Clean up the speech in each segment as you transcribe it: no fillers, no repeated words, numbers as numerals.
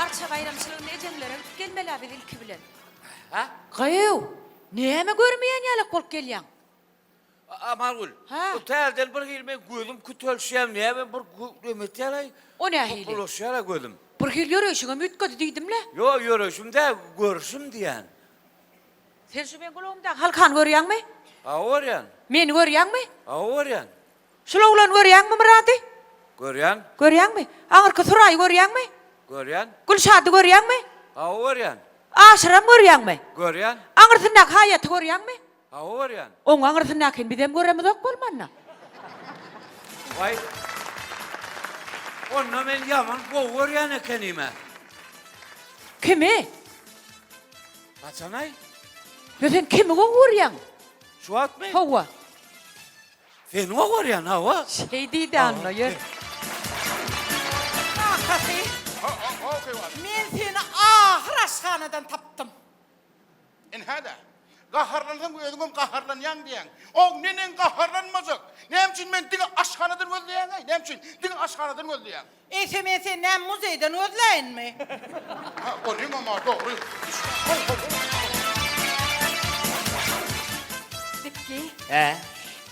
Arça baýramçylygynda ejeňlere gidip gelmeli-ä biz ilki bilen. Hä? Gyýw, näme görmeýän ýalak bolup gelýäň? Amangül, Hä? bu täzeden bir hili meň gözüm kütelişýär, näme bir neme etýär-aý? O nähili? Bulaşýar-a gözüm. Bir hili ýöreýşiňem üýtgedi diýdim-le. Ýok, ýöreýşim däl, görüşim diýýän. Sen şu meň gulagymdaky halkany görýäňmi? Hawa, görýän. Meni görýäňmi? Hawa, görýän. Şul oglany görýäňmi, Myrady? Görýän. Görýäňmi? Aňyrky Suraýy görýäňmi? Görýän. Gülşady görýäňmi? Hawa, görýän. Aşyram görýäňmi? Görýän. Aňyrsyndaky Haýaty görýäňmi? Hawa, görýän. Oň aňyrsyndakyny bizem göremizok bolmanda. Waý. Onda men ýaman gowy görýän ekenim-ä. Kimi? Haçan-aý? Ýa sen kimi gowy görýäň? Şu wagtmy? Hawa. Seni gowy görýän, hawa. Şeý diýdi Anna, ýör. Kakasy, men seni ahyr aşhanadan tapdym. Ynha-da, gaharlansaň özüňem gaharlanýaň diýýäň. O neneň gaharlanmajak? Näme üçin meni diňe aşhanadan gözleýäň-äý? Näme üçin diňe aşhanadan gözleýäň? Eýse men seni näme muzeýden gözläýinmi? Ha, onyňam-a dogry. Dikgi. Hä?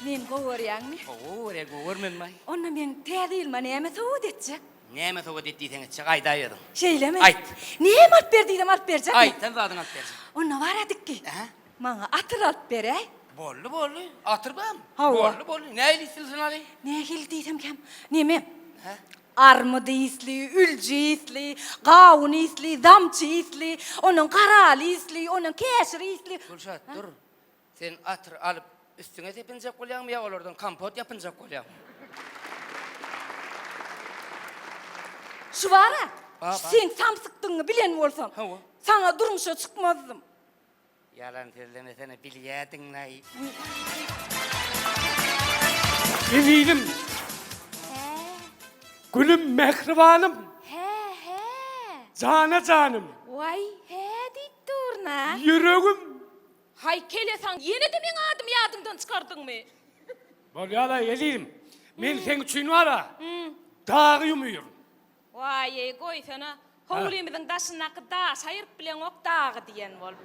Meni gowy görýäňmi? Gowy görýän, gowy görmezmi-aý? Onda meň täze ýylyma näme sowgat etjek? Näme sowgat et diýseň etjek, aýdaý özüň. Şeýlemi? Aýt. Näme alyp ber diýsem alyp berjekmi? Aýtdan zadyňy alyp berjek. Onda bar-a Dikgi. Hä? Maňa atyr alyp beräý. Boldy, boldy. Atyr barmy? Hawa. Boldy, boldy. Nähili isleseň aly? Nähili diýsemkäm? Neme? Hä? Armyt ysly, ülje ysly, gawun ysly, zamçy ysly, ondan garaly ysly, ondan käşir ysly. Gülşat, dur. Sen atyr alyp üstüňe sepinjek bolýaňmy ýa olardan kompot ýapynjak bolýaňmy? Şu bar-a, Ba, şu ba. seň samsykdygyňy bilen bolsam, Hawa. saňa durmuşa çykmazdym. Ýalan sözlemesene bilýädiňlaý. Ezizim. Hä. Gülüm mähribanym. Hä, hä. Jana janym. Waý, hä diýip durna. Ýüregim. Haý kelesaň ýene-de meň adymy ýadyňdan çykardyňmy? Bolýa-laý ezizim. Men seň üçin bar-a, dagy ýumýryn. Waý-eý, goýsana. Howlymyzyň daşyndaky daşy aýyryp bileňok dagy diýen bolup.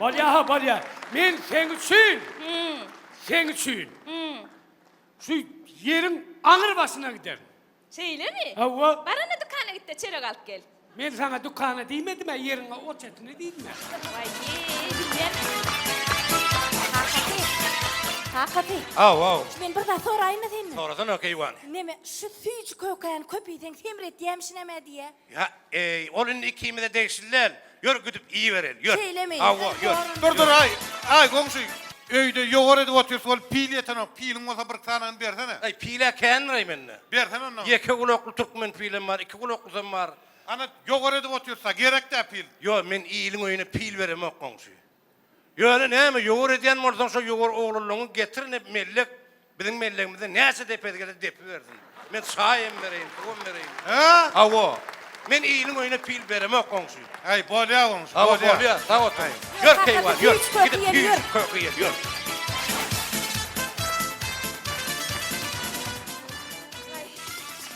Bolýa-ha, bolýa. Men seň üçin, seň üçin şu ýeriň aňry başyna giderin. Şeýlemi? Hawa. Bar onda dükana git-de, çörek alyp gel. Men saňa dükana diýmedim-ä, ýeriň o çetine diýdim-ä. Waý-eý, bilýän. Kakasy, kakasy. Haw, haw. Şu men bir zat soraýynmy senden? Sorasana, keýwany. Neme, şu süýji kökäni köp iýseň semretýämişin hem-ä diýýä. Ýa, eý, ol indi ikimize degişli däl. Ýör, gidip iýibereli, ýör. Şeýlemi? Hawa, ýör. Dur, dur, aý, aý, goňşy, öýde ýowar edip otyrys, ol pil ýetenok, piliň bolsa bir sanyny bersene. Aý, pil-ä kändir-aý mende. Bersene onda. Ýeke gulakly türkmen pilem bar, iki gulaklysam bar. Ana, ýowar edip otyrys-a, gerek däl pil. Ýo, men iliň öýüne pil beremok, goňşy. Ýöne näme, ýowar edýän bolsaň, şo ýowar oglanlaryňy getir, ine, mellek, biziň mellegimizde näçe depesi gelse depibersin. Men çaý hem bereýin, suwam bereýin. Hä? Hawa. Men iliň öýüne pil beremok, goňşy. Äý, bolýa, goňşy, Hawa, bolýa. bolýa, sag otur. Ýör, keýwan, ýör. Süýji köke Gidip iýeli, süýji ýör. köke iýeli, ýör.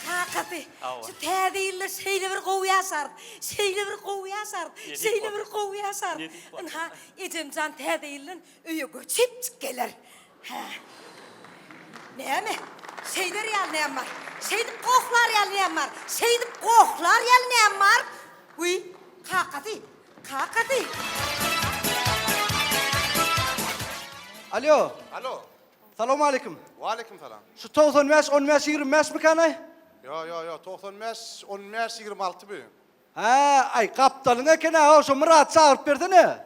Kakasy, şu täze ýylda şeýle bir gowy ýaşarys, şeýle bir gowy ýaşarys, şeýle bir gowy ýaşarys. Ynha, ejem jan täze ýyldan öýe göçüpjik geler. Hä. Näme? Şeýder ýaly näme bar? Şeýdip gohlar ýaly näme bar? Şeýdip gohlar ýaly näme bar? Wiý, kakasy, kakasy. Alýo. Alo. Salowmaleýkim. Waleýkim salam. Şu 95 15 25 mykanaý? Ýo, ýo, ýo, 95 15 26 bu. Hä, aý, gapdalyň eken-ä, şo Myrady çagyryp bersene.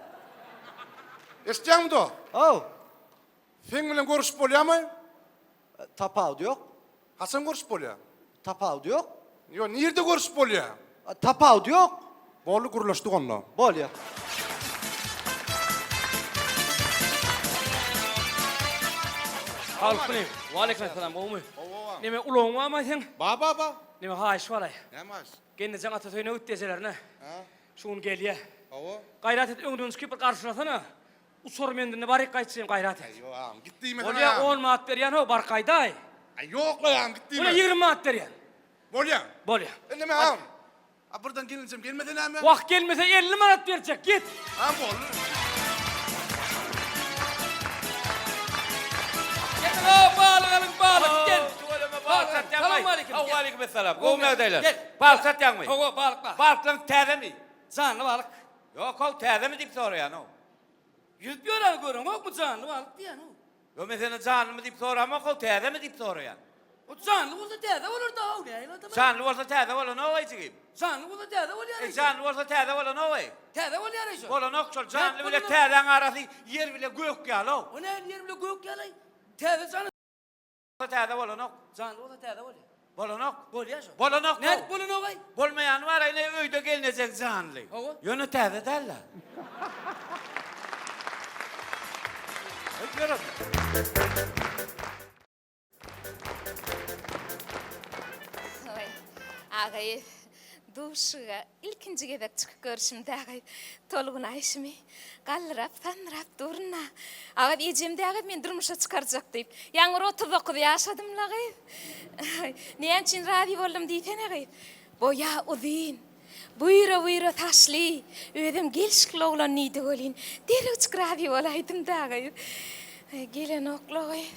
Eşitýäňmi dost? Haw. Seň bilen görüşip bolýarmy? Tapawudy ýok. Haçan görüşip bolýar? Tapawudy ýok. Ýok, nirde görüşip bolýar? Tapawudy ýok. Boldy, gürleşdik onda. Bolýar. Salowmaleýkim. Waleýkim salam, gowumy? Gowy, agam. Neme, ulagyň barmy seň? Bar, bar, bar. Neme, haýyş baraý. Näme haýyş? Gelnejeň atasy öýüne gitdi ejelerine. Hä? Şu gün gelýä. Hawa. Gaýrat et öňden çykyp bir garşylasana. Uçar menzilinde baryk gaýtjagym gaýrat et. Aý ýok agam git diýmesene Bolýa agam. on manat berýän how baryp gaýdaý. Aý ýok-la agam git diýme. Bolýa 20 manat berýän. Bolýa. Bolýa. Indi men agam. A birden gelinjem gelmese näme? Wah gelmese 50 manat berjek, git. Ha boldy. Gel balyk alyň balyk gel. Tüweleme balyk satýaňmy? Salam aleýkum. Hawa aleýkum esselam. Gowy ýagdaýlar. Gel. Balyk satýaňmy? Hawa balyk bar. Balyklaryň täzemi? Janly balyk. Ýok, how täzemi diýip soraýan-ow. Ýüzüp ýören göreňokmy janly balyk diýýän-ow. Ýok, men senden janlymy diýip soramok-ow, täzemi diýip soraýan. O janly bolsa täze bolar-da, how nähili adam? Janly bolsa täze bolanok-aý jigim. Janly bolsa täze bolýar. E, janly bolsa täze bolanok-aý. Täze bolýar-aý şo. Bolanok şol, janly bile täzäň arasy ýer bile gök ýaly-ow. O nähili ýer bile gök ýaly-aý? Täze janly Täze bolanok. Janly bolsa täze bolýar. Bolanok. Bolýar şo. Bolanok. Nädip bolanok-aý? Bolmaýany bar, ine öýde gelnejek janly. Hawa. Ýöne täze däl-de. Oý, agaý, duşuga ilkinji gezek çykyp görşüm dagy tolgunaýşymy galdyrap sandyrap durun-a. Agaz ejem dagy meni durmuşa çykarjak diýip. Ýaňy bir 39 ýaşadym-la gyz. Näme üçin razy boldum diýsene gyz. Boýa uzyn, buýra-buýra saçly, özem gelşikli oglan diýdi welin, derrewjik razy bolaýdym dagy. Gelenok-la gyz.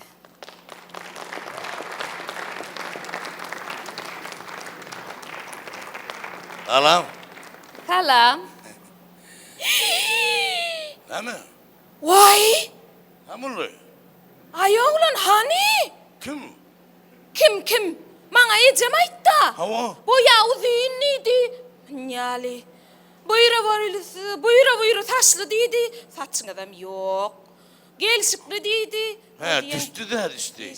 Salam. Salam. Näme? Waý! Näme boldy? Aý oglan hany? Kim? Kim kim? Maňa ejem aýtda. Hawa. Boýa uzyn diýdi. Nýaly. Buýra buýra saçly diýdi. Saçyňyzam ýok. Gelşikli diýdi. Hä, düşdi-dä, düşdi.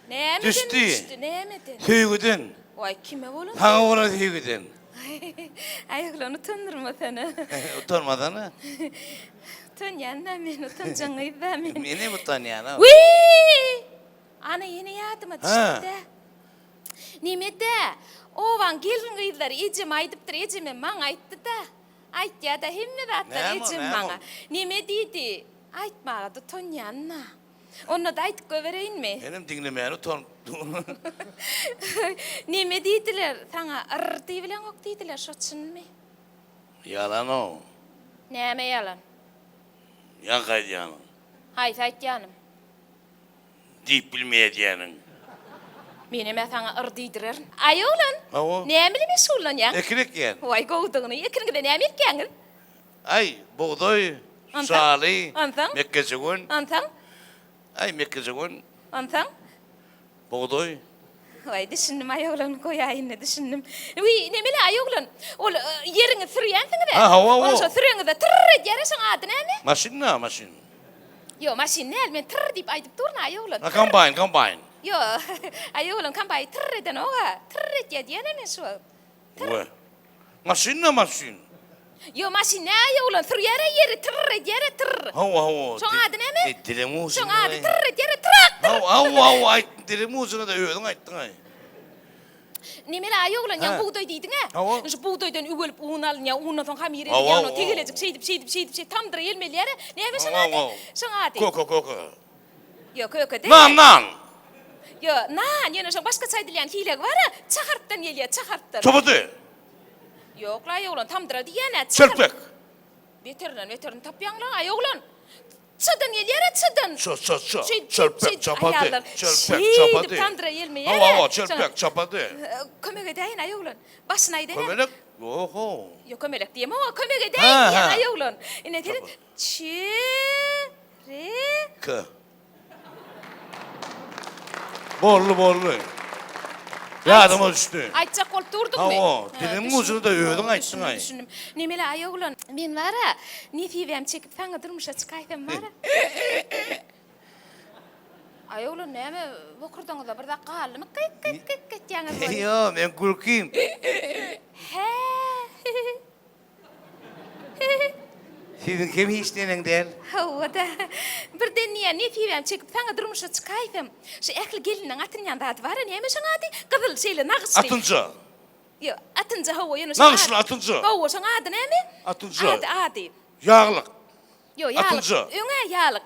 Nämeden Düşdi. düşdi, nämeden? Söýgüden. Waý, kime bolan? Saňa bolan söýgüden. Aý, oglan, utandyrmasana. Utanmasana. Utanýan-da men, utanjaň gyz-da men. Menem utanýan-ow. Wiý! Ana, ýene ýadyma düşdi-dä. Neme-dä, obaň gelin-gyzlary ejem aýdypdyr, ejemem maňa aýtdy-da. Aýtýa-da hemme zatlary Näme ol, ejem näme maňa. ol? Neme diýdi? Aýtmaga-da utanýan-a. Onda-da aýdyp goýbereýinmi? Menem diňlemäne utanyp durun. Neme diýdiler? Saňa yrr diýibileňok diýdiler, şo çynmy? Ýalan-ow. Näme ýalan? Ýaňky aýdýanyň. Haýsy aýtýanym? Diýip bilmeýä diýýäniň. Menem-ä saňa yr diýdirerin. Aý oglan! Hawa. Näme bilen meşgullanýaň? Ekin ekýän. Waý, gowudygyny. Ekiniňize näme ekýäňiz? Aý, bugdaý, Onsoň? şaly, Onsoň? mekgejöwen. Onsoň? Aý, mekgejöwen. Onsoň? Bugdaý. Waý, düşündim, aý oglan, goýaý indi, düşündim. Wiý, nemele, aý oglan, ol ýeriňi sürýänsiňiz-ä? Ha, hawa, hawa. Onuň şo süreňizde tyrr edýär-ä, şoň ady näme? Maşyn-da, maşyn. Ýo, maşyn däl, men tyrr diýip aýdyp durun, aý oglan. Ha, kombaýn, kombaýn. Ýo, aý oglan, kombaýn tyrr edenok-a. Tyrr edýär diýen-ä men şu wagt. We. Maşyn-da maşyn. Ýo, maşyn nä aý oglan, sürýär-ä ýeri, tyrr edýär-ä, tyrr. Hawa, hawa. Şoň ady näme? E, diliň ujunda. Şoň ady tyrr edýär-ä, traktor. Hawa, hawa, hawa, aýt, diliň ujunda-da özüň aýtdyň-aý. Nemeli aý oglan, ýa bugdaý diýdiň-ä? Hawa. Şu bugdaýdan üwelip un alynýar, undan soň hamyr Hawa, edilýär, ony hawa. tegelejik şeýdip, şeýdip, şeýdip, şeýdip tamdyra ýelmelýär-ä. Näme şoň Hawa, ady? hawa. Şoň ady? Köke, köke. Ýok, köke däl. Nan, nan. Ýok, nan, ýöne şoň başgaça aýdylýan hilegi bar-a, ç harpdan gelýär, ç harpdan. Çapady. Ýok-la, aý oglan, tamdyra diýýän-ä, ç Çelpek. Beterinden beterini tapýaň-la, aý oglan. Çydan gelýär-ä, çydan. Ç, ç, ç. Şeýdip, Çelpek, şeýdip, çapady. aýallar Çelpek, çapady. Şeýdip tamdyra ýelmeýär-ä. Hawa, hawa, çelpek, çapady. Kömek edäýin, aý oglan. Başyny aýdaýyn. Kömelek? Ýok-ow. Ýok, kömelek diýemok, kömek edäýin diýýän, aý oglan. Ine, seret. Ç, re. K. Boldy, boldy. Ýadyma düşdi. Aýtjak bolup durduňmy? Hawa, diliň ujuna-da özüň aýtdyň-aý. Düşündim, düşündim. Nemeli aý oglan, men bar-a, nesibäm çekip saňa durmuşa çykaýsam bar-a. Aý oglan, näme bokurdagyňyzda bir zat galdymy? Gyk, gyk, gyk etýäňiz welin. Ýok, meň gülkim. Hä. Siziňkem hiç neneň däl. Hawa-da. Birden diýýän, nesibäm çekip saňa durmuşa çykaýsam, şu ähli gelinleň atynýan zady bar-a, näme şoň ady? Gyzyl, şeýle nagyşly. Atynja. Ýok, atynja, hawa, ýöne şoň Nagyşly atynja. Hawa, şoň ady näme? Atynja. Ady, ady. Ýaglyk. Ýok, ýaglyk. Atynja. Öň-ä ýaglyk.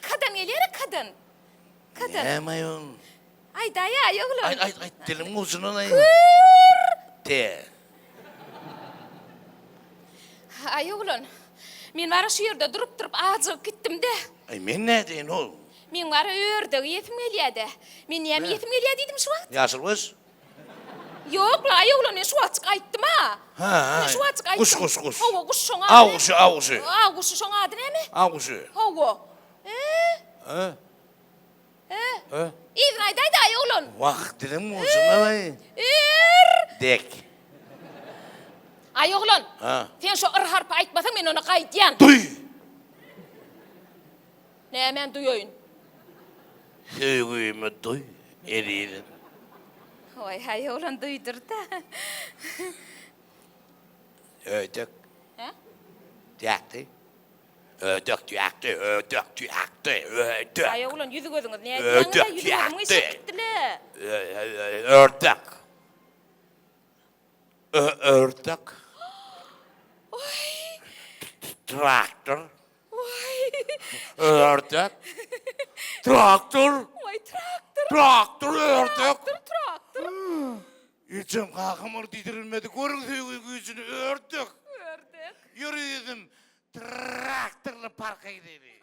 Kadan gelýär-ä, kadan. Kadan. Näme aýol? Aýdaý-a, aý oglan. Aýt, aýt, aýt, diliň ujundan aýt. Kür. Te. Aý oglan, men bara şu ýerde durup-durup ajygyp gitdim-de. Aý men nädeýin how? Meň bara ördek iýesim gelýä-dä. Men näme iýesim gelýä diýdim şu wagt? Ýaşyl gyş. Ýok-la, aý oglan, men şu wagtjyk aýtdym-a. Ha, Men şu wagtjyk aýtdym. Guş, guş, guş. Hawa, guş şoň ady. Aw guşy, aw guşy. Aw guşy, şoň ady näme? Aw guşy. Hawa. E? E? E? E? Yzyny aýdaý-da, aý oglan. Wah, diliň ujuna baý. Ör! Dek. Aý oglan, Ha. sen şo yr harpy aýtmasaň, men ony gaýdýan. Duý! Nämäni duýaýyn? Söýgümi duý, ezizim. Waý, haý oglan duýdur-da. Öýdek. Hä? Däkdi. Öýdek däkdi, öýdek däkdi, öýdek. Aý oglan, ýüzi-gözüňiz nädýäňiz-ä, ýüzi-gözüm gyşaryp gitdi-le. Ördek. Ördek. Traktor. Ördek. Traktor. Waý, traktor. Traktor, ördek. Traktor, traktor. Ejem kakam ol diýdirilmedi. Görüň söýgi güýjüni, ördek. Ördek. Ýör ýüzüm, traktorly parka gideli.